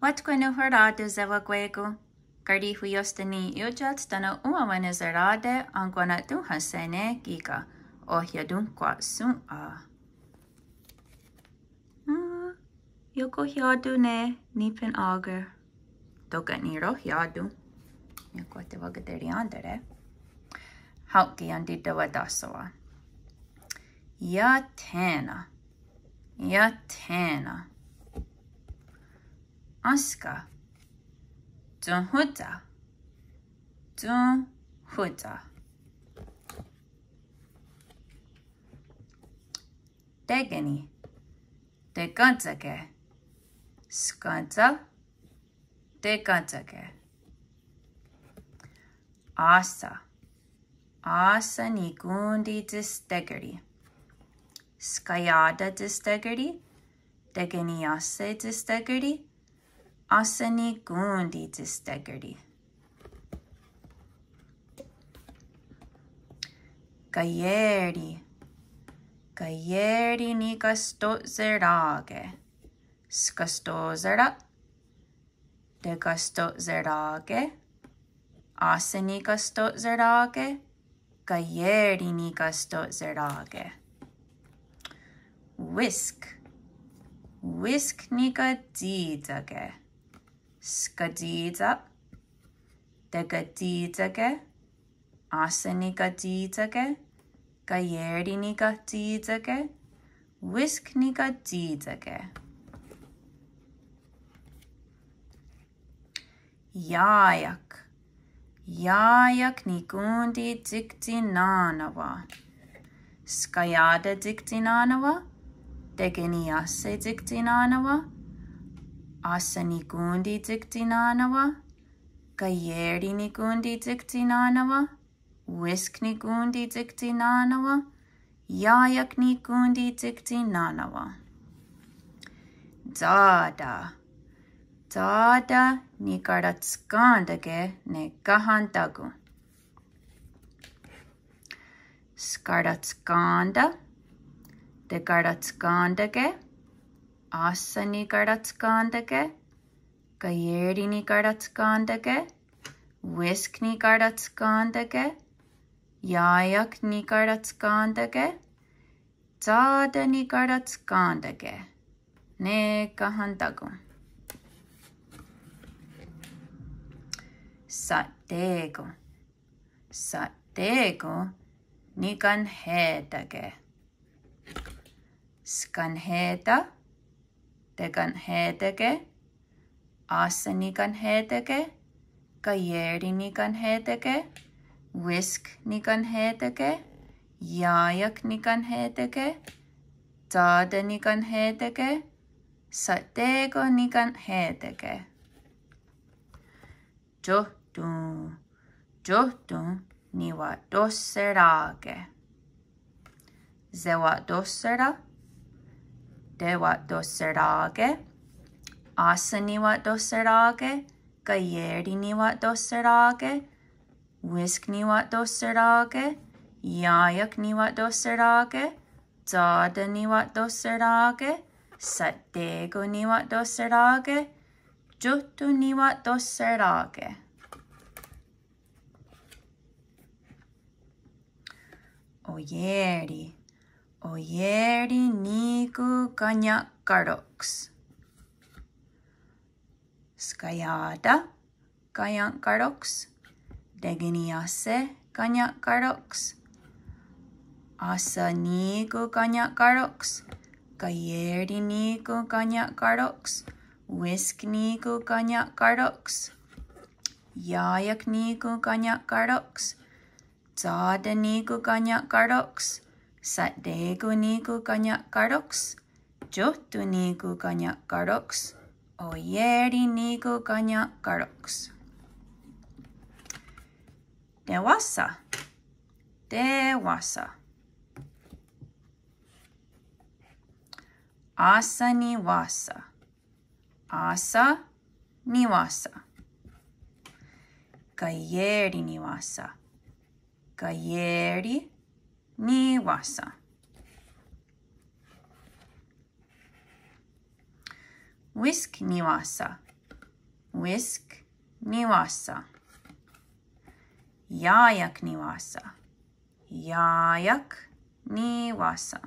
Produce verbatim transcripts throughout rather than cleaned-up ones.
Wa'tkwanonhwerá:ton sewakwé:kon. Karihwiióstha ni' ióntiats tánon' òn:wa wenhniserá:te' enkwana'tón:hahse' ne kí:ken Ohiotónhkwa'shòn:'a. Iokohiá:ton ne Niphihn Auger. Tóka' ni' rohiá:ton. Iokohte wakaterièn:tare. Hao' ki' entitewatáhsawen'. Iah thé:nen. Iah thé:nen. Énska. Tsohóntsa. Tsohóntsa. Tékeni. Tekénhsake. Skénhsa. Tekénhsake. Áhsen. Áhsen nikón:ti tsistékeri. Skaià:ta tsistékeri. Tekeniiáhse tsistékeri. Áhsen nikón:ti tsistékeri. Kaié:ri. Kaié:ri nikahstoserá:ke. Skahstó:sera. Tekahstoserá:ke. Áhsen nikahstoserá:ke. Kaié:ri nikahstoserá:ke. Wísk. Wísk nikatsí:tsake. Skatsí:tsa. Tekatsí:tsake. Áhsen nikatsí:tsake. Kaié:ri nikatsí:tsake. Wísk nikatsí:tsake. Ià:ia'k. Ià:ia'k nikón:ti tsiktsiná:nawen'. Skaià:ta tsiktsiná:nawen'. Tekeniiáhse tsiktsiná:nawen'. Áhsen nikón:ti tsiktsiná:nawen'. Kaié:ri nikón:ti tsiktsiná:nawen'. Wísk nikón:ti tsiktsiná:nawen'. Ià:ia'k nikón:ti tsiktsiná:nawen'. Tsá:ta. Tsá:ta nikaratskèn:take ne kahentà:kon. Skaratskèn:ta. Tekaratskèn:take. Áhsen nikaratskèn:take. Kaié:ri nikaratskèn:take. Wísk nikaratskèn:take. Ià:ia'k nikaratskèn:take. Tsá:ta nikaratskèn:take ne kahentà:kon. Sha'té:kon. Sha'té:kon nikanhè:take. Skanhè:ta. Tekanhè:take. Áhsen nikanhè:take. Kaié:ri nikanhè:take. Wísk nikanhè:take. Ià:ia'k nikanhè:take. Tsá:ta nikanhè:take. Sha'té:kon nikanhè:take. Tióhton. Tióhton niwa'tóhserá:ke. Sewa'tóhsera. Tewa'tóhserá:ke. Áhsen niwa'tóhserá:ke. Kaié:ri niwa'tóhserá:ke. Wísk niwa'tóhserá:ke. Ià:ia'k niwa'tóhserá:ke. Tsá:ta niwa'tóhserá:ke. Sha'té:kon niwa'tóhserá:ke. Tióhton niwa'tóhserá:ke. Oié:ri. Oié:ri nikón:ti kanien'károks. Skaià:ta kanien'károks. Tekeniiáhse kanien'károks. Áhsen nikón:ti kanien'károks. Kaié:ri nikón:ti kanien'károks. Wísk nikón:ti kanien'károks. Ià:ia'k nikón:ti kanien'károks. Tsá:ta nikón:ti kanien'károks. Sha'té:kon nikón:ti kanien'károks. Tióhton nikón:ti kanien'károks. Oié:ri nikón:ti kanien'károks. Tewáhsen. Tewáhsen. Áhsen niwáhsen. Áhsen niwáhsen. Kaié:ri niwáhsen. Kaié:ri niwáhsen. Wísk niwáhsen. Wísk niwáhsen. Ià:ia'k niwáhsen. Ià:ia'k niwáhsen.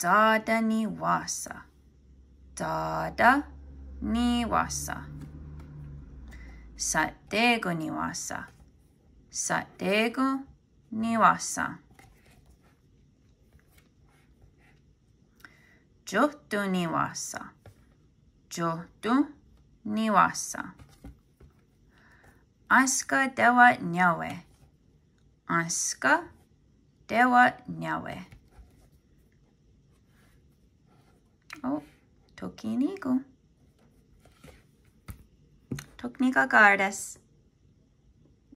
Tsá:ta niwáhsen. Tsá:ta niwáhsen. Sha'té:kon niwáhsen. Sha'té:kon niwáhsen. Tióhton niwáhsen. Tióhton niwáhsen. Énska tewa'niáwe. Énska tewa'niáwe. Oh, tho ki' ní:kon. Tho ki' nikaká:res.